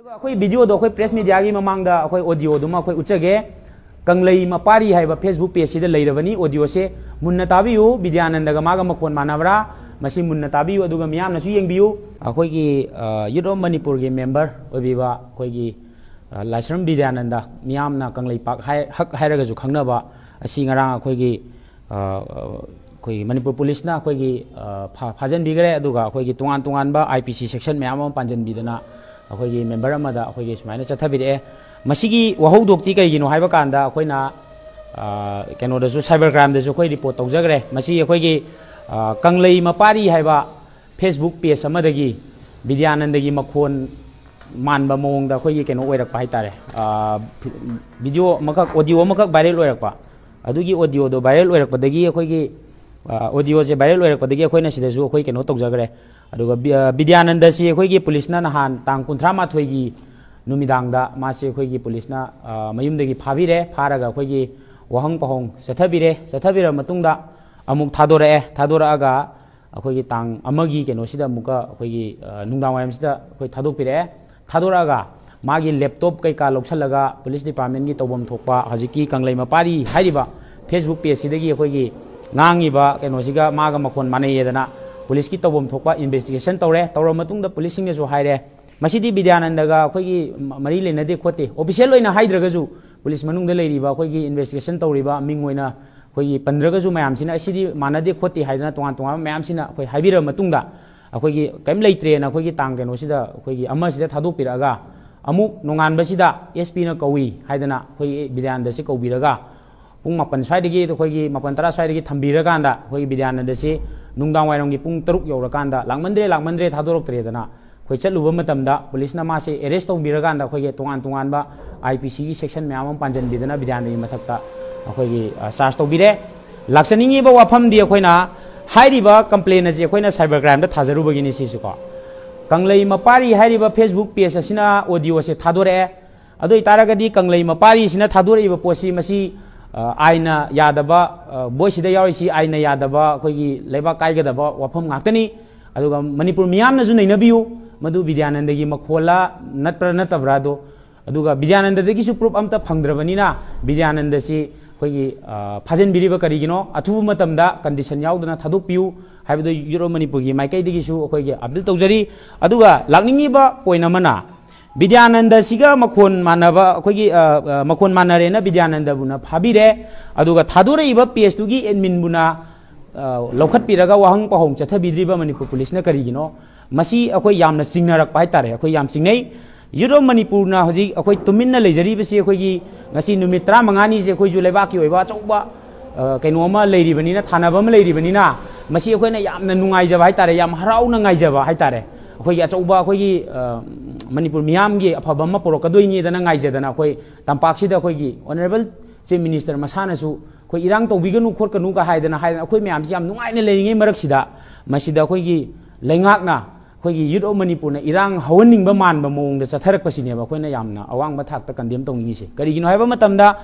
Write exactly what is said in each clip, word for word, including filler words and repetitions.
ꯑꯩꯈꯣꯏ ꯚꯤꯗꯤꯑꯣꯗꯣ ꯑꯩꯈꯣꯏ ꯄ꯭ꯔꯦꯁ ꯃꯤꯗꯤꯌꯥꯒꯤ ꯃꯃꯥꯡꯗ ꯑꯩꯈꯣꯏ ꯑꯣꯗꯤꯑꯣꯗꯨꯃ ꯑꯩꯈꯣꯏ ꯎꯠꯆꯒꯦ꯫ ꯀꯪꯂꯩ ꯃꯄꯥꯔꯤ ꯍꯥꯏꯕ ꯐꯦꯁꯕꯨꯛ ꯄꯦꯖꯁꯤꯗ ꯂꯩꯔꯕꯅꯤ ꯑꯣꯗꯤꯑꯣꯁꯦ꯫ ꯃꯨꯟꯅ ꯇꯥꯕꯤꯌꯨ, ꯕꯤꯗ꯭ꯌꯥꯅꯟꯗꯒ ꯃꯥꯒ ꯃꯈꯣꯟ ꯃꯥꯟꯅꯕ꯭ꯔꯥ? ꯃꯁꯤ ꯃꯨꯟꯅ ꯇꯥꯕꯤꯌꯨ, ꯑꯗꯨꯒ ꯃꯤꯌꯥꯝꯅꯁꯨ ꯌꯦꯡꯕꯤꯌꯨ꯫ ꯑꯩꯈꯣꯏꯒꯤ ꯌꯨꯠ ꯑꯣꯐ ꯃꯅꯤꯄꯨꯔꯒꯤ ꯃꯦꯝꯕꯔ ꯑꯣꯏꯕꯤꯕ ꯑꯩꯈꯣꯏꯒꯤ ꯂꯥꯏꯁ꯭ꯔꯝ ꯕꯤꯗ꯭ꯌꯥꯅꯟꯗ, ꯃꯤꯌꯥꯝꯅ ꯀꯪꯂꯩꯄꯥꯛ ꯍꯥꯏ-, ꯍꯛ ꯍꯥꯏꯔꯒꯁꯨ ꯈꯪꯅꯕ ꯑꯁꯤ ꯉꯔꯥꯡ ꯑꯩꯈꯣꯏꯒꯤ ꯑꯩꯈꯣꯏꯒꯤ ꯃꯅꯤꯄꯨꯔ ꯄꯨꯂꯤꯁꯅ ꯑꯩꯈꯣꯏꯒꯤ ꯐꯥꯖꯤꯟꯕꯤꯈ꯭ꯔꯦ꯫ ꯑꯗꯨꯒ ꯑꯩꯈꯣꯏꯒꯤ ꯇꯣꯉꯥꯟ ꯇꯣꯉꯥꯟꯕ ꯑꯥꯏ ꯄꯤ ꯁꯤ ꯁꯦꯛꯁꯟ ꯃꯌꯥꯝ ꯑꯃ ꯄꯥꯟꯁꯤꯟꯕꯤꯗꯅ ꯑꯩꯈꯣꯏꯒꯤ ꯃꯦꯝꯕꯔ ꯑꯃꯗ ꯑꯩꯈꯣꯏꯒꯤ ꯁꯨꯃꯥꯏꯅ ꯆꯠꯊꯕꯤꯔꯛꯑꯦ꯫ ꯃꯁꯤꯒꯤ ꯋꯥꯍꯧꯗꯣꯛꯇꯤ ꯀꯩꯒꯤꯅꯣ ꯍꯥꯏꯕ ꯀꯥꯟꯗ ꯑꯩꯈꯣꯏꯅ ꯀꯩꯅꯣꯗꯁꯨ, ꯁꯥꯏꯕꯔ ꯀ꯭ꯔꯥꯏꯝꯗꯁꯨ ꯑꯩꯈꯣꯏ ꯔꯤꯄꯣꯔꯠ ꯇꯧꯖꯈ꯭ꯔꯦ꯫ ꯃꯁꯤ ꯑꯩꯈꯣꯏꯒꯤ ꯀꯪꯂꯩ ꯃꯄꯥꯔꯤ ꯍꯥꯏꯕ ꯐꯦꯁꯕꯨꯛ ꯄꯦꯖ ꯑꯃꯗꯒꯤ ꯕꯤꯗ꯭ꯌꯥꯅꯟꯗꯒꯤ ꯃꯈꯣꯟ ꯃꯥꯟꯕ ꯃꯑꯣꯡꯗ ꯑꯩꯈꯣꯏꯒꯤ ꯀꯩꯅꯣ ꯑꯣꯏꯔꯛꯄ ꯍꯥꯏꯇꯥꯔꯦ, ꯚꯤꯗꯤꯑꯣ ꯑꯃꯈꯛ, ꯑꯣꯗꯤꯑꯣ ꯑꯃꯈꯛ ꯚꯥꯏꯔꯦꯜ ꯑꯣꯏꯔꯛꯄ꯫ ꯑꯗꯨꯒꯤ ꯑꯣꯗꯤꯑꯣꯗꯣ ꯚꯥꯏꯔꯦꯜ ꯑꯣꯏꯔꯛꯄꯗꯒꯤ ꯑꯩꯈꯣꯏꯒꯤ ꯑꯣꯗꯤꯑꯣꯁꯦ ꯚꯥꯏꯔꯦꯜ ꯑꯣꯏꯔꯛꯄꯗꯒꯤ ꯑꯩꯈꯣꯏꯅ ꯁꯤꯗꯁꯨ ꯑꯩꯈꯣꯏ ꯀꯩꯅꯣ ꯇꯧꯖꯈ꯭ꯔꯦ꯫ ꯑꯗꯨꯒ ꯕꯤ-, ꯕꯤꯗ꯭ꯌꯥꯅꯟꯗꯁꯤ ꯑꯩꯈꯣꯏꯒꯤ ꯄꯨꯂꯤꯁꯅ ꯅꯍꯥꯟ ꯇꯥꯡ ꯀꯨꯟꯊ꯭ꯔꯥ ꯃꯥꯊꯣꯏꯒꯤ ꯅꯨꯃꯤꯗꯥꯡꯗ ꯃꯥꯁꯤ ꯑꯩꯈꯣꯏꯒꯤ ꯄꯨꯂꯤꯁꯅ ꯃꯌꯨꯝꯗꯒꯤ ꯐꯥꯕꯤꯔꯦ꯫ ꯐꯥꯔꯒ ꯑꯩꯈꯣꯏꯒꯤ ꯋꯥꯍꯪ ꯄꯥꯎꯍꯪ ꯆꯠꯊꯕꯤꯔꯦ꯫ ꯆꯠꯊꯕꯤꯔꯕ ꯃꯇꯨꯡꯗ ꯑꯃꯨꯛ ꯊꯥꯗꯣꯔꯛꯑꯦ꯫ ꯊꯥꯗꯣꯔꯛꯑꯒ ꯑꯩꯈꯣꯏꯒꯤ ꯇꯥꯡ ꯑꯃꯒꯤ ꯀꯩꯅꯣꯁꯤꯗ ꯑꯃꯨꯛꯀ ꯑꯩꯈꯣꯏꯒꯤ ꯅꯨꯡꯗꯥꯡ ꯋꯥꯏꯔꯝꯁꯤꯗ ꯑꯩꯈꯣꯏ ꯊꯥꯗꯣꯛꯄꯤꯔꯛꯑꯦ꯫ ꯊꯥꯗꯣꯔꯛꯑꯒ ꯃꯥꯒꯤ ꯂꯦꯞꯇꯣꯞ ꯀꯩꯀꯥ ꯂꯧꯁꯜꯂꯒ ꯄꯨꯂꯤꯁ ꯗꯤꯄꯥꯔꯠꯃꯦꯟꯒꯤ ꯇꯧꯐꯝ ꯊꯣꯛꯄ ꯍꯧꯖꯤꯛꯀꯤ ꯀꯪꯂꯩ ꯃꯄꯥꯔꯤ ꯍꯥꯏꯔꯤꯕ ꯐꯦꯁꯕꯨꯛ ꯄꯦꯖꯁꯤꯗꯒꯤ ꯑꯩꯈꯣꯏꯒꯤ ꯉꯥꯡꯉꯤꯕ ꯀꯩꯅꯣꯁꯤꯒ ꯃꯥꯒ ꯃꯈꯣꯟ ꯃꯥꯟꯅꯩꯌꯦꯗꯅ ꯄꯨꯂꯤꯁꯀꯤ ꯇꯧꯐꯝ ꯊꯣꯛꯄ ꯏꯟꯚꯦꯁꯇꯤꯒꯦꯁꯟ ꯇꯧꯔꯦ꯫ ꯇꯧꯔꯕ ꯃꯇꯨꯡꯗ ꯄꯨꯂꯤꯁꯁꯤꯡꯅꯁꯨ ꯍꯥꯏꯔꯦ, ꯃꯁꯤꯗꯤ ꯕꯤꯗ꯭ꯌꯥꯅꯟꯗꯒ ꯑꯩꯈꯣꯏꯒꯤ ꯃꯔꯤ ꯂꯩꯅꯗꯦ ꯈꯣꯠꯇꯦ, ꯑꯣꯐꯤꯁꯤꯌꯦꯜ ꯑꯣꯏꯅ ꯍꯥꯏꯗ꯭ꯔꯒꯁꯨ ꯄꯨꯂꯤꯁ ꯃꯅꯨꯡꯗ ꯂꯩꯔꯤꯕ ꯑꯩꯈꯣꯏꯒꯤ ꯏꯟꯚꯦꯁꯇꯤꯒꯦꯁꯟ ꯇꯧꯔꯤꯕ ꯃꯤꯡ ꯑꯣꯏꯅ ꯑꯩꯈꯣꯏꯒꯤ ꯄꯟꯗ꯭ꯔꯒꯁꯨ ꯃꯌꯥꯝꯁꯤꯅ ꯑꯁꯤꯗꯤ ꯃꯥꯟꯅꯗꯦ ꯈꯣꯠꯇꯦ ꯍꯥꯏꯗꯅ ꯇꯣꯉꯥꯟ ꯇꯣꯉꯥꯟꯕ ꯃꯌꯥꯝꯁꯤꯅ ꯑꯩꯈꯣꯏ ꯍꯥꯏꯕꯤꯔꯕ ꯃꯇꯨꯡꯗ ꯑꯩꯈꯣꯏꯒꯤ ꯀꯔꯤꯝ ꯂꯩꯇ꯭ꯔꯦꯅ ꯑꯩꯈꯣꯏꯒꯤ ꯇꯥꯡ ꯀꯩꯅꯣꯁꯤꯗ ꯑꯩꯈꯣꯏꯒꯤ ꯑꯃꯁꯤꯗ ꯊꯥꯗꯣꯛꯄꯤꯔꯛꯑꯒ ꯑꯃꯨꯛ ꯅꯣꯡꯉꯥꯟꯕꯁꯤꯗ ꯑꯦꯁ ꯄꯤꯅ ꯀꯧꯏ ꯍꯥꯏꯗꯅ ꯑꯩꯈꯣꯏꯒꯤ ꯕꯤꯗ꯭ꯌꯥꯅꯟꯗꯁꯤ ꯀꯧꯕꯤꯔꯒ ꯄꯨꯡ ꯃꯥꯄꯟ ꯁ꯭ꯋꯥꯏꯗꯒꯤ, ꯑꯩꯈꯣꯏꯒꯤ ꯃꯥꯄꯟ ꯇꯔꯥ ꯁ꯭ꯋꯥꯏꯗꯒꯤ ꯊꯝꯕꯤꯔꯀꯥꯟꯗ ꯑꯩꯈꯣꯏꯒꯤ ꯕꯤꯗ꯭ꯌꯥꯅꯟꯗꯁꯤ ꯅꯨꯡꯗꯥꯡ ꯋꯥꯏꯔꯝꯒꯤ ꯄꯨꯡ ꯇꯔꯨꯛ ꯌꯧꯔꯀꯥꯟꯗ ꯂꯥꯛꯃꯟꯗ꯭ꯔꯦ, ꯂꯥꯛꯃꯟꯗ꯭ꯔꯦ, ꯊꯥꯗꯣꯔꯛꯇ꯭ꯔꯦꯗꯅ ꯑꯩꯈꯣꯏ ꯆꯠꯂꯨꯕ ꯃꯇꯝꯗ ꯄꯨꯂꯤꯁꯅ ꯃꯥꯁꯦ ꯑꯦꯔꯦꯁ ꯇꯧꯕꯤꯔꯀꯥꯟꯗ ꯑꯩꯈꯣꯏꯒꯤ ꯇꯣꯉꯥꯟ ꯇꯣꯉꯥꯟꯕ ꯑꯥꯏ ꯄꯤ ꯁꯤꯒꯤ ꯁꯦꯛꯁꯟ ꯃꯌꯥꯝ ꯑꯃ ꯄꯥꯟꯁꯤꯟꯕꯤꯗꯅ ꯕꯤꯗ꯭ꯌꯥꯅꯟꯗꯒꯤ ꯃꯊꯛꯇ ꯑꯩꯈꯣꯏꯒꯤ, ꯑ, ꯆꯥꯔꯖ ꯇꯧꯕꯤꯔꯦ꯫ ꯂꯥꯛꯆꯅꯤꯡꯉꯤꯕ ꯋꯥꯐꯝꯗꯤ ꯑꯩꯈꯣꯏꯅ ꯍꯥꯏꯔꯤꯕ ꯀꯝꯄ꯭ꯂꯦꯟ ꯑꯁꯤ ꯑꯩꯈꯣꯏꯅ ꯁꯥꯏꯕꯔ ꯀ꯭ꯔꯥꯏꯝꯗ ꯊꯥꯖꯔꯨꯕꯒꯤꯅꯤ ꯁꯤꯁꯨꯀꯣ꯫ ꯀꯪꯂꯩ ꯃꯄꯥꯔꯤ ꯍꯥꯏꯔꯤꯕ ꯐꯦꯁꯕꯨꯛ ꯄꯦꯖ ꯑꯁꯤꯅ ꯑꯣꯗꯤꯑꯣ ꯑꯁꯦ ꯊꯥꯗꯣꯔꯛꯑꯦ꯫ ꯑꯗꯨ ꯑꯣꯏꯇꯥꯔꯒꯗꯤ ꯀꯪꯂꯩ ꯃꯄꯥꯔꯤꯁꯤꯅ ꯊꯥꯗꯣꯔꯛꯏꯕ ꯄꯣꯠꯁꯤ ꯃꯁꯤ, ꯑ, ꯑꯥꯏꯟꯅ ꯌꯥꯗꯕ, ꯑ, ꯕꯣꯏꯁꯤꯗ ꯌꯥꯎꯔꯤꯁꯤ ꯑꯥꯏꯟꯅ ꯌꯥꯗꯕ, ꯑꯩꯈꯣꯏꯒꯤ ꯂꯩꯕꯥꯛ ꯀꯥꯏꯒꯗꯕ ꯋꯥꯐꯝ ꯉꯥꯛꯇꯅꯤ꯫ ꯑꯗꯨꯒ ꯃꯅꯤꯄꯨꯔ ꯃꯤꯌꯥꯝꯅꯁꯨ ꯅꯩꯅꯕꯤꯌꯨ, ꯃꯗꯨ ꯕꯤꯗ꯭ꯌꯥꯅꯟꯗꯒꯤ ꯃꯈꯣꯜꯂ ꯅꯠꯄ꯭ꯔꯥ ꯅꯠꯇꯕ꯭ꯔꯥꯗꯣ꯫ ꯑꯗꯨꯒ ꯕꯤꯗ꯭ꯌꯥꯅꯟꯗꯗꯒꯤꯁꯨ proof ꯑꯝꯇ ꯐꯪꯗ꯭ꯔꯕꯅꯤꯅ, ꯕꯤꯗ꯭ꯌꯥꯅꯟꯗꯁꯤ ꯑꯩꯈꯣꯏꯒꯤ, ꯑ, ꯐꯥꯖꯤꯟꯕꯤꯔꯤꯕ ꯀꯔꯤꯒꯤꯅꯣ? ꯑꯊꯨꯕ ꯃꯇꯝꯗ condition ꯌꯥꯎꯗꯅ ꯊꯥꯗꯣꯛꯄꯤꯌꯨ ꯍꯥꯏꯕꯗꯨ Youth of Manipurꯒꯤ ꯃꯥꯏꯀꯩꯗꯒꯤꯁꯨ ꯑꯩꯈꯣꯏꯒꯤ appeal ꯇꯧꯖꯔꯤ꯫ ꯑꯗꯨꯒ ꯂꯥꯛꯅꯤꯡꯉꯤꯕ point ꯑꯃꯅ, ꯕꯤꯗ꯭ꯌꯥꯅꯟꯗꯁꯤꯒ ꯃꯈꯣꯟ ꯃꯥꯟꯅꯕ ꯑꯩꯈꯣꯏꯒꯤ, ꯑ, ꯑ, ꯃꯈꯣꯟ ꯃꯥꯟꯅꯔꯦꯅ ꯕꯤꯗ꯭ꯌꯥꯅꯟꯗꯕꯨꯅ ꯐꯥꯕꯤꯔꯦ꯫ ꯑꯗꯨꯒ ꯊꯥꯗꯣꯔꯛꯏꯕ pageꯇꯨꯒꯤ adminꯕꯨꯅ, ꯑ, ꯂꯧꯈꯠꯄꯤꯔꯒ ꯋꯥꯍꯪ ꯄꯥꯎꯍꯪ ꯆꯠꯊꯕꯤꯗ꯭ꯔꯤꯕ ꯃꯅꯤꯄꯨꯔ ꯄꯨꯂꯤꯁꯅ ꯀꯔꯤꯒꯤꯅꯣ? ꯃꯁꯤ ꯑꯩꯈꯣꯏ ꯌꯥꯝꯅ ꯆꯤꯡꯅꯔꯛꯄ ꯍꯥꯏꯇꯥꯔꯦ, ꯑꯩꯈꯣꯏ ꯌꯥꯝ ꯆꯤꯡꯅꯩ꯫ Youth of Manipurꯅ ꯍꯧꯖꯤꯛ ꯑꯩꯈꯣꯏ ꯇꯨꯃꯤꯟꯅ ꯂꯩꯖꯔꯤꯕꯁꯤ, ꯑꯩꯈꯣꯏꯒꯤ ꯉꯁꯤ ꯅꯨꯃꯤꯠ ꯇꯔꯥꯃꯉꯥꯅꯤꯁꯦ ꯑꯩꯈꯣꯏꯁꯨ ꯂꯩꯕꯥꯛꯀꯤ ꯑꯣꯏꯕ ꯑꯆꯧꯕ, ꯑ, ꯀꯩꯅꯣ ꯑꯃ ꯂꯩꯔꯤꯕꯅꯤꯅ, ꯊꯥꯅꯕ ꯑꯃ ꯂꯩꯔꯤꯕꯅꯤꯅ, ꯃꯁꯤ ꯑꯩꯈꯣꯏꯅ ꯌꯥꯝꯅ ꯅꯨꯡꯉꯥꯏꯖꯕ ꯍꯥꯏꯇꯥꯔꯦ, ꯌꯥꯝ ꯍꯔꯥꯎꯅ ꯉꯥꯏꯖꯕ ꯍꯥꯏꯇꯥꯔꯦ꯫ ꯑꯩꯈꯣꯏꯒꯤ ꯑꯆꯧꯕ ꯑꯩꯈꯣꯏꯒꯤ, ꯑ, ꯃꯅꯤꯄꯨꯔ ꯃꯤꯌꯥꯝꯒꯤ ꯑꯐꯕ ꯑꯃ ꯄꯨꯔꯛꯀꯗꯣꯏꯅꯦꯗꯅ ꯉꯥꯏꯖꯗꯅ, ꯑꯩꯈꯣꯏ ꯇꯝꯄꯥꯛꯁꯤꯗ ꯑꯩꯈꯣꯏꯒꯤ Honourable Chief Minister ꯃꯁꯥꯅꯁꯨ ꯑꯩꯈꯣꯏ ꯏꯔꯥꯡ ꯇꯧꯕꯤꯒꯅꯨ ꯈꯣꯠꯀꯅꯨꯒ ꯍꯥꯏꯗꯅ, ꯍꯥꯏꯗꯅ ꯑꯩꯈꯣꯏ ꯃꯌꯥꯝꯁꯤ ꯌꯥꯝ ꯅꯨꯡꯉꯥꯏꯅ ꯂꯩꯔꯤꯉꯩ ꯃꯔꯛꯁꯤꯗ, ꯃꯁꯤꯗ ꯑꯩꯈꯣꯏꯒꯤ ꯂꯩꯉꯥꯛꯅ, ꯑꯩꯈꯣꯏꯒꯤ Youth of Manipurꯅ ꯏꯔꯥꯡ ꯍꯧꯍꯟꯅꯤꯡꯕ ꯃꯥꯟꯕ ꯃꯑꯣꯡꯗ ꯆꯠꯊꯔꯛꯄꯁꯤꯅꯦꯕ ꯑꯩꯈꯣꯏꯅ ꯌꯥꯝꯅ ꯑꯋꯥꯡꯕ ꯊꯥꯛꯇ condemn ꯇꯧꯅꯤꯡꯉꯤꯁꯦ꯫ ꯀꯔꯤꯒꯤꯅꯣ ꯍꯥꯏꯕ ꯃꯇꯝꯗ,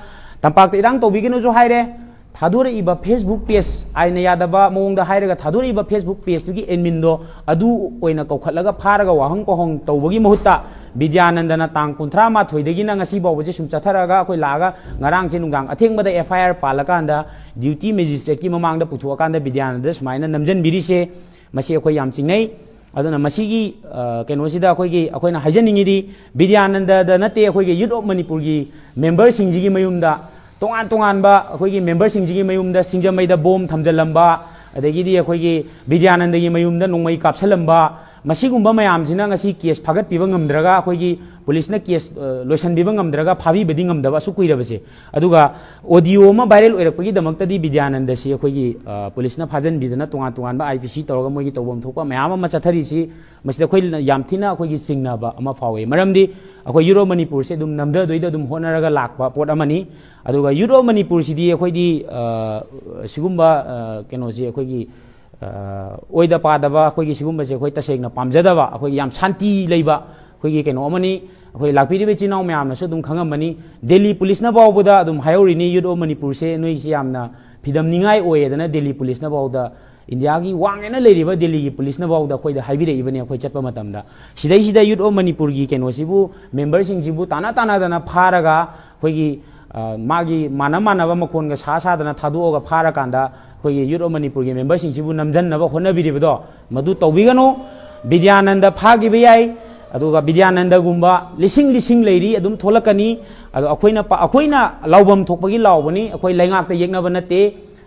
ꯇꯝꯄꯥꯛꯇ ꯏꯔꯥꯡ ꯇꯧꯕꯤꯒꯅꯨꯁꯨ ꯍꯥꯏꯔꯦ, ꯊꯥꯗꯣꯔꯛꯏꯕ Facebook page, ꯑꯥꯏꯟꯅ ꯌꯥꯗꯕ ꯃꯑꯣꯡꯗ ꯍꯥꯏꯔꯒ ꯊꯥꯗꯣꯔꯛꯏꯕ Facebook pageꯇꯨꯒꯤ adminꯗꯣ ꯑꯗꯨ ꯑꯣꯏꯅ ꯀꯧꯈꯠꯂꯒ ꯐꯥꯔꯒ ꯋꯥꯍꯪ ꯄꯥꯎꯍꯪ ꯇꯧꯕꯒꯤ ꯃꯍꯨꯠꯇ, ꯕꯤꯗ꯭ꯌꯥꯅꯟꯗꯅ ꯇꯥꯡ ꯀꯨꯟꯊ꯭ꯔꯥ ꯃꯥꯊꯣꯏꯗꯒꯤꯅ ꯉꯁꯤ ꯐꯥꯎꯕꯁꯦ ꯁꯨꯝ ꯆꯠꯊꯔꯒ ꯑꯩꯈꯣꯏ ꯂꯥꯛꯑꯒ ꯉꯔꯥꯡꯁꯦ ꯅꯨꯡꯗꯥꯡ ꯑꯊꯦꯡꯕꯗ FIR ꯄꯥꯜꯂꯀꯥꯟꯗ duty magistrateꯀꯤ ꯃꯃꯥꯡꯗ ꯄꯨꯊꯣꯛꯑꯀꯥꯟꯗ ꯕꯤꯗ꯭ꯌꯥꯅꯟꯗ ꯁꯨꯃꯥꯏꯅ ꯅꯝꯖꯟꯕꯤꯔꯤꯁꯦ, ꯃꯁꯤ ꯑꯩꯈꯣꯏ ꯌꯥꯝ ꯆꯤꯡꯅꯩ꯫ ꯑꯗꯨꯅ ꯃꯁꯤꯒꯤ, ꯑ, ꯀꯩꯅꯣꯁꯤꯗ ꯑꯩꯈꯣꯏꯒꯤ, ꯑꯩꯈꯣꯏꯅ ꯍꯥꯏꯖꯅꯤꯡꯉꯤꯗꯤ, ꯕꯤꯗ꯭ꯌꯥꯅꯟꯗꯗ ꯅꯠꯇꯦ, ꯑꯩꯈꯣꯏꯒꯤ Youth of Manipurꯒꯤ memberꯁꯤꯡꯁꯤꯒꯤ ꯃꯌꯨꯝꯗ, ꯇꯣꯉꯥꯟ ꯇꯣꯉꯥꯟꯕ ꯑꯩꯈꯣꯏꯒꯤ memberꯁꯤꯡꯁꯤꯒꯤ ꯃꯌꯨꯝꯗ ꯁꯤꯡꯖꯃꯩꯗ bomb ꯊꯝꯖꯤꯜꯂꯝꯕ, ꯑꯗꯒꯤꯗꯤ ꯑꯩꯈꯣꯏꯒꯤ ꯕꯤꯗ꯭ꯌꯥꯅꯟꯗꯒꯤ ꯃꯌꯨꯝꯗ ꯅꯣꯡꯃꯩ ꯀꯥꯞꯁꯤꯜꯂꯝꯕ, ꯃꯁꯤꯒꯨꯝꯕ ꯃꯌꯥꯝꯁꯤꯅ ꯉꯁꯤ case ꯐꯥꯒꯠꯄꯤꯕ ꯉꯝꯗ꯭ꯔꯒ, ꯑꯩꯈꯣꯏꯒꯤ ꯄꯨꯂꯤꯁꯅ case, ꯑ, ꯂꯣꯏꯁꯤꯟꯕꯤꯕ ꯉꯝꯗ꯭ꯔꯒ ꯐꯥꯕꯤꯕꯗꯤ ꯉꯝꯗꯕ ꯑꯁꯨꯛ ꯀꯨꯏꯔꯕꯁꯦ꯫ ꯑꯗꯨꯒ audio ꯑꯃ viral ꯑꯣꯏꯔꯛꯄꯒꯤꯗꯃꯛꯇꯗꯤ ꯕꯤꯗ꯭ꯌꯥꯅꯟꯗꯁꯤ ꯑꯩꯈꯣꯏꯒꯤ, ꯑ, ꯄꯨꯂꯤꯁꯅ ꯐꯥꯖꯤꯟꯕꯤꯗꯅ ꯇꯣꯉꯥꯟ ꯇꯣꯉꯥꯟꯕ IPC ꯇꯧꯔꯒ ꯃꯣꯏꯒꯤ ꯇꯧꯐꯝ ꯊꯣꯛꯄ ꯃꯌꯥꯝ ꯑꯃ ꯆꯠꯊꯔꯤꯁꯤ, ꯃꯁꯤꯗ ꯑꯩꯈꯣꯏ ꯌꯥꯝ ꯊꯤꯅ ꯑꯩꯈꯣꯏꯒꯤ ꯆꯤꯡꯅꯕ ꯑꯃ ꯐꯥꯎꯏ꯫ ꯃꯔꯝꯗꯤ ꯑꯩꯈꯣꯏ Youth of Manipurꯁꯦ ꯑꯗꯨꯝ ꯅꯝꯊꯗꯣꯏꯗ ꯑꯗꯨꯝ ꯍꯣꯠꯅꯔꯒ ꯂꯥꯛꯄ ꯄꯣꯠ ꯑꯃꯅꯤ꯫ ꯑꯗꯨꯒ Youth of Manipurꯁꯤꯗꯤ ꯑꯩꯈꯣꯏꯗꯤ, ꯑ, ꯁꯤꯒꯨꯝꯕ, ꯑ, ꯀꯩꯅꯣꯁꯤ ꯑꯩꯈꯣꯏꯒꯤ, ꯑ, ꯑꯣꯏꯗ ꯄꯥꯗꯕ ꯑꯩꯈꯣꯏꯒꯤ ꯁꯤꯒꯨꯝꯕꯁꯦ ꯑꯩꯈꯣꯏ ꯇꯁꯦꯡꯅ ꯄꯥꯝꯖꯗꯕ, ꯑꯩꯈꯣꯏꯒꯤ ꯌꯥꯝ ꯁꯥꯟꯇꯤ ꯂꯩꯕ ꯑꯩꯈꯣꯏꯒꯤ ꯀꯩꯅꯣ ꯑꯃꯅꯤ꯫ ꯑꯩꯈꯣꯏ ꯂꯥꯛꯄꯤꯔꯤꯕ ꯏꯆꯤꯟ ꯏꯅꯥꯎ ꯃꯌꯥꯝꯅꯁꯨ ꯑꯗꯨꯝ ꯈꯪꯉꯝꯃꯅꯤ, ꯗꯦꯜꯂꯤ ꯄꯨꯂꯤꯁꯅ ꯐꯥꯎꯕꯗ ꯑꯗꯨꯝ ꯍꯥꯏꯍꯧꯔꯤꯅꯤ, Youth of Manipurꯁꯦ ꯅꯣꯏꯁꯤ ꯌꯥꯝꯅ ꯐꯤꯗꯝꯅꯤꯡꯉꯥꯏ ꯑꯣꯏꯌꯦꯗꯅ ꯗꯦꯜꯂꯤ ꯄꯨꯂꯤꯁꯅ ꯐꯥꯎꯗ ꯏꯟꯗꯤꯌꯥꯒꯤ ꯋꯥꯡꯉꯦꯅ ꯂꯩꯔꯤꯕ ꯗꯦꯜꯂꯤꯒꯤ ꯄꯨꯂꯤꯁꯅꯐꯥꯎꯗ ꯑꯩꯈꯣꯏꯗ ꯍꯥꯏꯕꯤꯔꯛꯏꯕꯅꯤ꯫ ꯑꯩꯈꯣꯏ ꯆꯠꯄ ꯃꯇꯝꯗ ꯁꯤꯗꯩꯁꯤꯗ ꯌꯨꯠ ꯑꯣꯐ ꯃꯅꯤꯄꯨꯔꯒꯤ ꯀꯩꯅꯣꯁꯤꯕꯨ, ꯃꯦꯝꯕꯔꯁꯤꯡꯁꯤꯕꯨ ꯇꯥꯟꯅ ꯇꯥꯟꯅꯗꯅ ꯐꯥꯔꯒ ꯑꯩꯈꯣꯏꯒꯤ ꯃꯥꯒꯤ ꯃꯥꯟꯅ ꯃꯥꯟꯅꯕ ꯃꯈꯣꯟꯒ ꯁꯥ ꯁꯥꯗꯅ ꯊꯥꯗꯣꯛꯑꯒ ꯐꯥꯔꯀꯥꯟꯗ ꯑꯩꯈꯣꯏꯒꯤ ꯌꯨꯠ ꯑꯣꯐ ꯃꯅꯤꯄꯨꯔꯒꯤ ꯃꯦꯝꯕꯔꯁꯤꯡꯁꯤꯕꯨ ꯅꯝꯖꯟꯅꯕ ꯍꯣꯠꯅꯕꯤꯔꯤꯕꯗꯣ ꯃꯗꯨ ꯇꯧꯕꯤꯒꯅꯨ꯫ ꯕꯤꯗ꯭ꯌꯥꯅꯟꯗ ꯐꯥꯈꯤꯕ ꯌꯥꯏ, ꯑꯗꯨꯒ ꯕꯤꯗ꯭ꯌꯥꯅꯟꯗꯒꯨꯝꯕ ꯂꯤꯁꯤꯡ ꯂꯤꯁꯤꯡ ꯂꯩꯔꯤ, ꯑꯗꯨꯝ ꯊꯣꯛꯂꯛꯀꯅꯤ꯫ ꯑꯗꯣ ꯑꯩꯈꯣꯏꯅ ꯄ- ꯑꯩꯈꯣꯏꯅ ꯂꯥꯎꯐꯝ ꯊꯣꯛꯄꯒꯤ ꯂꯥꯎꯕꯅꯤ, ꯑꯩꯈꯣꯏ ꯂꯩꯉꯥꯛꯇ ꯌꯦꯛꯅꯕ ꯅꯠꯇꯦ꯫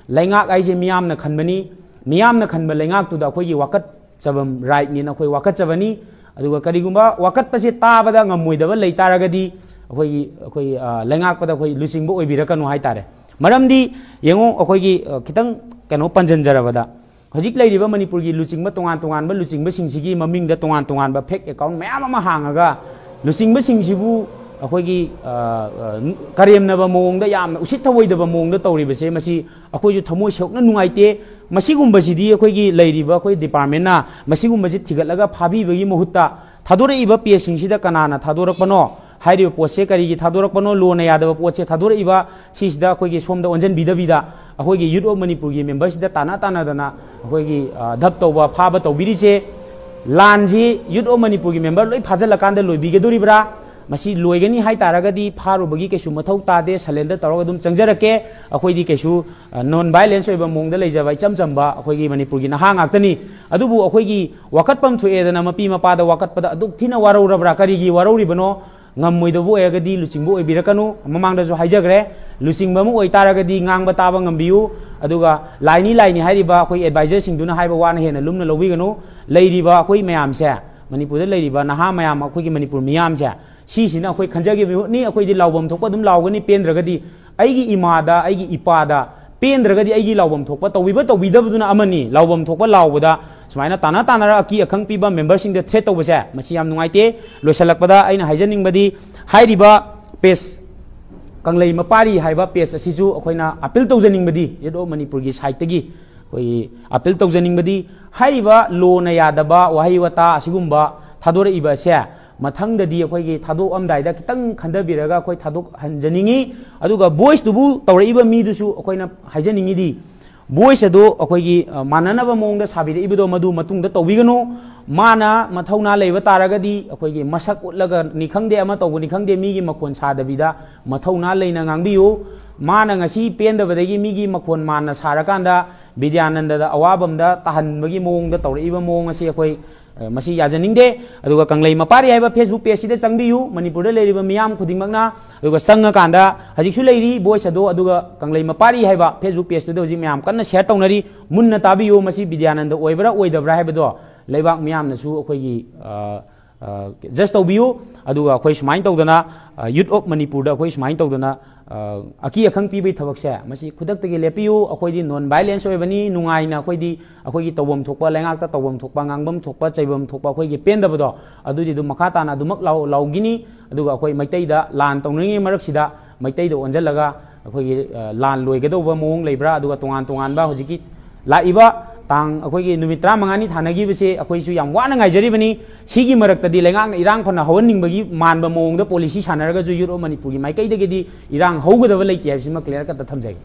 ꯂꯩꯉꯥꯛ ꯍꯥꯏꯁꯦ ꯃꯤꯌꯥꯝꯅ ꯈꯟꯕꯅꯤ, ꯃꯤꯌꯥꯝꯅ ꯈꯟꯕ ꯂꯩꯉꯥꯛꯇꯨꯗ ꯑꯩꯈꯣꯏꯒꯤ ꯋꯥꯀꯠꯆꯐꯝ ꯔꯥꯏꯠꯅꯦꯅ ꯑꯩꯈꯣꯏ ꯋꯥꯀꯠꯆꯕꯅꯤ꯫ ꯑꯗꯨꯒ ꯀꯔꯤꯒꯨꯝꯕ ꯋꯥꯀꯠꯄꯁꯦ ꯇꯥꯕꯗ ꯉꯝꯃꯣꯏꯗꯕ ꯂꯩ ꯇꯥꯔꯒꯗꯤ ꯑꯩꯈꯣꯏꯒꯤ ꯑꯩꯈꯣꯏ ꯂꯩꯉꯥꯛꯄꯗ ꯑꯩꯈꯣꯏ ꯂꯨꯆꯤꯡꯕ ꯑꯣꯏꯕꯤꯔꯛꯀꯅꯨ ꯍꯥꯏꯇꯥꯔꯦ꯫ ꯃꯔꯝꯗꯤ ꯌꯦꯡꯉꯨ, ꯑꯩꯈꯣꯏꯒꯤ ꯈꯤꯇꯪ ꯀꯩꯅꯣ ꯄꯟꯖꯟꯖꯔꯕꯗ, ꯍꯧꯖꯤꯛ ꯂꯩꯔꯤꯕ ꯃꯅꯤꯄꯨꯔꯒꯤ ꯂꯨꯆꯤꯡꯕ ꯇꯣꯉꯥꯟ ꯇꯣꯉꯥꯟꯕ ꯂꯨꯆꯤꯡꯕꯁꯤꯡꯁꯤꯒꯤ ꯃꯃꯤꯡꯗ ꯇꯣꯉꯥꯟ ꯇꯣꯉꯥꯟꯕ ꯐꯦꯛ ꯑꯦꯀꯥꯎꯟ ꯃꯌꯥꯝ ꯑꯃ ꯍꯥꯡꯉꯒ ꯂꯨꯆꯤꯡꯕꯁꯤꯡꯁꯤꯕꯨ ꯑꯩꯈꯣꯏꯒꯤ ꯀꯔꯦꯝꯅꯕ ꯃꯑꯣꯡꯗ, ꯌꯥꯝꯅ ꯎꯁꯤꯠ ꯊꯑꯣꯏꯗꯕ ꯃꯑꯣꯡꯗ ꯇꯧꯔꯤꯕꯁꯦ, ꯃꯁꯤ ꯑꯩꯈꯣꯏꯁꯨ ꯊꯃꯣꯏ ꯁꯣꯛꯅ ꯅꯨꯡꯉꯥꯏꯇꯦ꯫ ꯃꯁꯤꯒꯨꯝꯕꯁꯤꯗꯤ ꯑꯩꯈꯣꯏꯒꯤ ꯂꯩꯔꯤꯕ ꯑꯩꯈꯣꯏ ꯗꯤꯄꯥꯔꯠꯃꯦꯟꯅ ꯃꯁꯤꯒꯨꯝꯕꯁꯤ ꯊꯤꯒꯠꯂꯒ ꯐꯥꯕꯤꯕꯒꯤ ꯃꯍꯨꯠꯇ ꯊꯥꯗꯣꯔꯛꯏꯕ ꯄꯦꯖꯁꯤꯡꯁꯤꯗ ꯀꯅꯥꯅ ꯊꯥꯗꯣꯔꯛꯄꯅꯣ, ꯍꯥꯏꯔꯤꯕ ꯄꯣꯠꯁꯦ ꯀꯔꯤꯒꯤ ꯊꯥꯗꯣꯔꯛꯄꯅꯣ, ꯂꯣꯅ ꯌꯥꯗꯕ ꯄꯣꯠꯁꯦ ꯊꯥꯗꯣꯔꯛꯏꯕ ꯁꯤꯁꯤꯗ ꯑꯩꯈꯣꯏꯒꯤ ꯁꯣꯝꯗ ꯑꯣꯟꯁꯤꯟꯕꯤꯗꯕꯤꯗ ꯑꯩꯈꯣꯏꯒꯤ ꯌꯨꯠ ꯑꯣꯐ ꯃꯅꯤꯄꯨꯔꯒꯤ ꯃꯦꯝꯕꯔꯁꯤꯗ ꯇꯥꯟꯅ ꯇꯥꯟꯅꯗꯅ ꯑꯩꯈꯣꯏꯒꯤ ꯙꯞ ꯇꯧꯕ, ꯐꯥꯕ ꯇꯧꯕꯤꯔꯤꯁꯦ꯫ ꯂꯥꯟꯁꯤ ꯌꯨꯠ ꯑꯣꯐ ꯃꯅꯤꯄꯨꯔꯒꯤ ꯃꯦꯝꯕꯔ ꯂꯣꯏ ꯐꯥꯖꯤꯜꯂꯀꯥꯟꯗ ꯂꯣꯏꯕꯤꯒꯗꯣꯔꯤꯕ꯭ꯔꯥ? ꯃꯁꯤ ꯂꯣꯏꯒꯅꯤ ꯍꯥꯏ ꯇꯥꯔꯒꯗꯤ ꯐꯥꯔꯨꯕꯒꯤ ꯀꯩꯁꯨ ꯃꯊꯧ ꯇꯥꯗꯦ, ꯁꯔꯦꯟꯗꯔ ꯇꯧꯔꯒ ꯑꯗꯨꯝ ꯆꯪꯖꯔꯛꯀꯦ꯫ ꯑꯩꯈꯣꯏꯗꯤ ꯀꯩꯁꯨ ꯅꯣꯟ ꯚꯥꯏꯂꯦꯟꯁ ꯑꯣꯏꯕ ꯃꯑꯣꯡꯗ ꯂꯩꯖꯕ ꯏꯆꯝ ꯆꯝꯕ ꯑꯩꯈꯣꯏꯒꯤ ꯃꯅꯤꯄꯨꯔꯒꯤ ꯅꯍꯥ ꯉꯥꯛꯇꯅꯤ꯫ ꯑꯗꯨꯕꯨ ꯑꯩꯈꯣꯏꯒꯤ ꯋꯥꯀꯠꯐꯝ ꯊꯣꯛꯑꯦꯗꯅ ꯃꯄꯤ ꯃꯄꯥꯗ ꯋꯥꯀꯠꯄꯗ ꯑꯗꯨꯛ ꯊꯤꯅ ꯋꯥꯔꯧꯔꯕ꯭ꯔꯥ? ꯀꯔꯤꯒꯤ ꯋꯥꯔꯧꯔꯤꯕꯅꯣ? ꯉꯝꯃꯣꯏꯗꯕ ꯑꯣꯏꯔꯒꯗꯤ ꯂꯨꯆꯤꯡꯕ ꯑꯣꯏꯕꯤꯔꯛꯀꯅꯨ꯫ ꯃꯃꯥꯡꯗꯁꯨ ꯍꯥꯏꯖꯈ꯭ꯔꯦ, ꯂꯨꯆꯤꯡꯕ ꯑꯃ ꯑꯣꯏꯇꯥꯔꯒꯗꯤ ꯉꯥꯡꯕ ꯇꯥꯕ ꯉꯝꯕꯤꯌꯨ, ꯑꯗꯨꯒ ꯂꯥꯏꯅꯤ ꯂꯥꯏꯅꯤ ꯍꯥꯏꯔꯤꯕ ꯑꯩꯈꯣꯏ ꯑꯦꯗꯚꯥꯏꯖꯔꯁꯤꯡꯗꯨꯅ ꯍꯥꯏꯕ ꯋꯥꯅ ꯍꯦꯟꯅ ꯂꯨꯝꯅ ꯂꯧꯕꯤꯒꯅꯨ꯫ ꯂꯩꯔꯤꯕ ꯑꯩꯈꯣꯏ ꯃꯌꯥꯝꯁꯦ, ꯃꯅꯤꯄꯨꯔꯗ ꯂꯩꯔꯤꯕ ꯅꯍꯥ ꯃꯌꯥꯝ, ꯑꯩꯈꯣꯏꯒꯤ ꯃꯅꯤꯄꯨꯔ ꯃꯤꯌꯥꯝꯁꯦ, ꯁꯤꯁꯤꯅ ꯑꯩꯈꯣꯏ ꯈꯟꯖꯈꯤꯕ ꯃꯤꯍꯨꯠꯅꯤ꯫ ꯑꯩꯈꯣꯏꯗꯤ ꯂꯥꯎꯐꯝ ꯊꯣꯛꯄ ꯑꯗꯨꯝ ꯂꯥꯎꯒꯅꯤ, ꯄꯦꯟꯗ꯭ꯔꯒꯗꯤ ꯑꯩꯒꯤ ꯏꯃꯥꯗ, ꯑꯩꯒꯤ ꯏꯄꯥꯗ ꯄꯦꯟꯗ꯭ꯔꯒꯗꯤ ꯑꯩꯒꯤ ꯂꯥꯎꯐꯝ ꯊꯣꯛꯄ, ꯇꯧꯕꯤꯕ ꯇꯧꯕꯤꯗꯕꯗꯨꯅ ꯑꯃꯅꯤ꯫ ꯂꯥꯎꯐꯝ ꯊꯣꯛꯄ ꯂꯥꯎꯕꯗ ꯁꯨꯃꯥꯏꯅ ꯇꯥꯟꯅ ꯇꯥꯟꯅꯔ ꯑꯀꯤ ꯑꯈꯪ ꯄꯤꯕ ꯃꯦꯝꯕꯔꯁꯤꯡꯗ ꯊ꯭ꯔꯦꯠ ꯇꯧꯕꯁꯦ, ꯃꯁꯤ ꯌꯥꯝ ꯅꯨꯡꯉꯥꯏꯇꯦ꯫ ꯂꯣꯏꯁꯤꯜꯂꯛꯄꯗ ꯑꯩꯅ ꯍꯥꯏꯖꯅꯤꯡꯕꯗꯤ, ꯍꯥꯏꯔꯤꯕ ꯄꯦꯖ ꯀꯪꯂꯩ ꯃꯄꯥꯔꯤ ꯍꯥꯏꯕ ꯄꯦꯖ ꯑꯁꯤꯁꯨ ꯑꯩꯈꯣꯏꯅ ꯑꯄꯤꯜ ꯇꯧꯖꯅꯤꯡꯕꯗꯤ, ꯌꯨꯠ ꯑꯣꯐ ꯃꯅꯤꯄꯨꯔꯒꯤ ꯁꯥꯏꯠꯇꯒꯤ ꯑꯩꯈꯣꯏꯒꯤ ꯑꯄꯤꯜ ꯇꯧꯖꯅꯤꯡꯕꯗꯤ, ꯍꯥꯏꯔꯤꯕ ꯂꯣꯅ ꯌꯥꯗꯕ ꯋꯥꯍꯩ ꯋꯥꯇꯥ ꯑꯁꯤꯒꯨꯝꯕ ꯊꯥꯗꯣꯔꯛꯏꯕ ꯑꯁꯦ ꯃꯊꯪꯗꯗꯤ ꯑꯩꯈꯣꯏꯒꯤ ꯊꯥꯗꯣꯛꯑꯝꯗꯥꯏꯗ ꯈꯤꯇꯪ ꯈꯟꯊꯕꯤꯔꯒ ꯑꯩꯈꯣꯏ ꯊꯥꯗꯣꯛꯍꯟꯖꯅꯤꯡꯉꯤ꯫ ꯑꯗꯨꯒ ꯚꯣꯏꯁꯇꯨꯕꯨ ꯇꯧꯔꯛꯏꯕ ꯃꯤꯗꯨꯁꯨ ꯑꯩꯈꯣꯏꯅ ꯍꯥꯏꯖꯅꯤꯡꯉꯤꯗꯤ, ꯚꯣꯏꯁ ꯑꯗꯨ ꯑꯩꯈꯣꯏꯒꯤ ꯃꯥꯟꯅꯅꯕ ꯃꯑꯣꯡꯗ ꯁꯥꯕꯤꯔꯛꯏꯕꯗꯣ ꯃꯗꯨ ꯃꯇꯨꯡꯗ ꯇꯧꯕꯤꯒꯅꯨ꯫ ꯃꯥꯅ ꯃꯊꯧꯅꯥ ꯂꯩꯕ ꯇꯥꯔꯒꯗꯤ ꯑꯩꯈꯣꯏꯒꯤ ꯃꯁꯛ ꯎꯠꯂꯒꯅꯤ ꯈꯪꯗꯦ, ꯑꯃ ꯇꯧꯕꯅꯤ ꯈꯪꯗꯦ, ꯃꯤꯒꯤ ꯃꯈꯣꯟ ꯁꯥꯗꯕꯤꯗ ꯃꯊꯧꯅꯥ ꯂꯩꯅ ꯉꯥꯡꯕꯤꯌꯨ꯫ ꯃꯥꯅ ꯉꯁꯤ ꯄꯦꯟꯗꯕꯗꯒꯤ ꯃꯤꯒꯤ ꯃꯈꯣꯟ ꯃꯥꯟꯅ ꯁꯥꯔꯀꯥꯟꯗ ꯕꯤꯗ꯭ꯌꯥꯅꯟꯗꯗ ꯑꯋꯥꯕꯝꯗ ꯇꯥꯍꯟꯕꯒꯤ ꯃꯑꯣꯡꯗ ꯇꯧꯔꯛꯏꯕ ꯃꯑꯣꯡ ꯑꯁꯤ ꯑꯩꯈꯣꯏ ꯃꯁꯤ ꯌꯥꯖꯅꯤꯡꯗꯦ꯫ ꯑꯗꯨꯒ ꯀꯪꯂꯩ ꯃꯄꯥꯔꯤ ꯍꯥꯏꯕ ꯐꯦꯁꯕꯨꯛ ꯄꯦꯖꯁꯤꯗ ꯆꯪꯕꯤꯌꯨ, ꯃꯅꯤꯄꯨꯔꯗ ꯂꯩꯔꯤꯕ ꯃꯤꯌꯥꯝ ꯈꯨꯗꯤꯡꯃꯛꯅ꯫ ꯑꯗꯨꯒ ꯆꯪꯉꯀꯥꯟꯗ ꯍꯧꯖꯤꯛꯁꯨ ꯂꯩꯔꯤ ꯚꯣꯏꯁ ꯑꯗꯣ, ꯑꯗꯨꯒ ꯀꯪꯂꯩ ꯃꯄꯥꯔꯤ ꯍꯥꯏꯕ ꯐꯦꯁꯕꯨꯛ ꯄꯦꯖꯇꯨꯗ ꯍꯧꯖꯤꯛ ꯃꯌꯥꯝ ꯀꯟꯅ ꯁꯤꯌꯔ ꯇꯧꯅꯔꯤ꯫ ꯃꯨꯟꯅ ꯇꯥꯕꯤꯌꯨ, ꯃꯁꯤ ꯕꯤꯗ꯭ꯌꯥꯅꯟꯗ ꯑꯣꯏꯕ꯭ꯔꯥ ꯑꯣꯏꯗꯕ꯭ꯔꯥ ꯍꯥꯏꯕꯗꯣ ꯂꯩꯕꯥꯛ ꯃꯤꯌꯥꯝꯅꯁꯨ ꯑꯩꯈꯣꯏꯒꯤ ꯖꯁ ꯇꯧꯕꯤꯌꯨ꯫ ꯑꯗꯨꯒ ꯑꯩꯈꯣꯏ ꯁꯨꯃꯥꯏꯅ ꯇꯧꯗꯅ ꯌꯨꯠ ꯑꯣꯐ ꯃꯅꯤꯄꯨꯔꯗ ꯑꯩꯈꯣꯏ ꯁꯨꯃꯥꯏꯅ ꯇꯧꯗꯅ ꯑꯀꯤ ꯑꯈꯪ ꯄꯤꯕꯒꯤ ꯊꯕꯛꯁꯦ ꯃꯁꯤ ꯈꯨꯗꯛꯇꯒꯤ ꯂꯦꯞꯄꯤꯌꯨ꯫ ꯑꯩꯈꯣꯏꯗꯤ ꯅꯣꯟ ꯚꯥꯏꯂꯦꯟꯁ ꯑꯣꯏꯕꯅꯤ, ꯅꯨꯡꯉꯥꯏꯅ ꯑꯩꯈꯣꯏꯗꯤ ꯑꯩꯈꯣꯏꯒꯤ ꯇꯧꯐꯝ ꯊꯣꯛꯄ, ꯂꯩꯉꯥꯛꯇ ꯇꯧꯐꯝ ꯊꯣꯛꯄ, ꯉꯥꯡꯐꯝ ꯊꯣꯛꯄ, ꯆꯩꯐꯝ ꯊꯣꯛꯄ, ꯑꯩꯈꯣꯏꯒꯤ ꯄꯦꯟꯗꯕꯗꯣ ꯑꯗꯨꯗꯤ ꯑꯗꯨꯝ ꯃꯈꯥ ꯇꯥꯅ ꯑꯗꯨꯃꯛ ꯂꯥꯎ-, ꯂꯥꯎꯒꯤꯅꯤ꯫ ꯑꯗꯨꯒ ꯑꯩꯈꯣꯏ ꯃꯩꯇꯩꯗ ꯂꯥꯟ ꯇꯧꯅꯔꯤꯉꯩ ꯃꯔꯛꯁꯤꯗ ꯃꯩꯇꯩꯗ ꯑꯣꯟꯁꯤꯜꯂꯒ ꯑꯩꯈꯣꯏꯒꯤ, ꯑ, ꯂꯥꯟ ꯂꯣꯏꯒꯗꯧꯕ ꯃꯑꯣꯡ ꯂꯩꯕ꯭ꯔꯥ, ꯑꯗꯨꯒ ꯇꯣꯉꯥꯟ ꯇꯣꯉꯥꯟꯕ ꯍꯧꯖꯤꯛꯀꯤ ꯂꯥꯛꯏꯕ ꯇꯥꯡ, ꯑꯩꯈꯣꯏꯒꯤ ꯅꯨꯃꯤꯠ ꯇꯔꯥꯃꯉꯥꯅꯤ ꯊꯥꯅꯈꯤꯕꯁꯦ ꯑꯩꯈꯣꯏꯁꯨ ꯌꯥꯝ ꯋꯥꯅ ꯉꯥꯏꯖꯔꯤꯕꯅꯤ꯫ ꯁꯤꯒꯤ ꯃꯔꯛꯇꯗꯤ ꯂꯩꯉꯥꯛꯅ ꯏꯔꯥꯡ ꯐꯅ ꯍꯧꯍꯟꯅꯤꯡꯕꯒꯤ ꯃꯥꯟꯕ ꯃꯑꯣꯡꯗ ꯄꯣꯂꯤꯁꯤ ꯁꯥꯟꯅꯔꯒꯁꯨ ꯌꯨꯠ ꯑꯣꯐ ꯃꯅꯤꯄꯨꯔꯒꯤ ꯃꯥꯏꯀꯩꯗꯒꯤꯗꯤ ꯏꯔꯥꯡ ꯍꯧꯒꯗꯕ ꯂꯩꯇꯦ ꯍꯥꯏꯕꯁꯤꯃ ꯀ꯭ꯂꯤꯌꯥꯔ ꯀꯠꯇ ꯊꯝꯖꯒꯦ꯫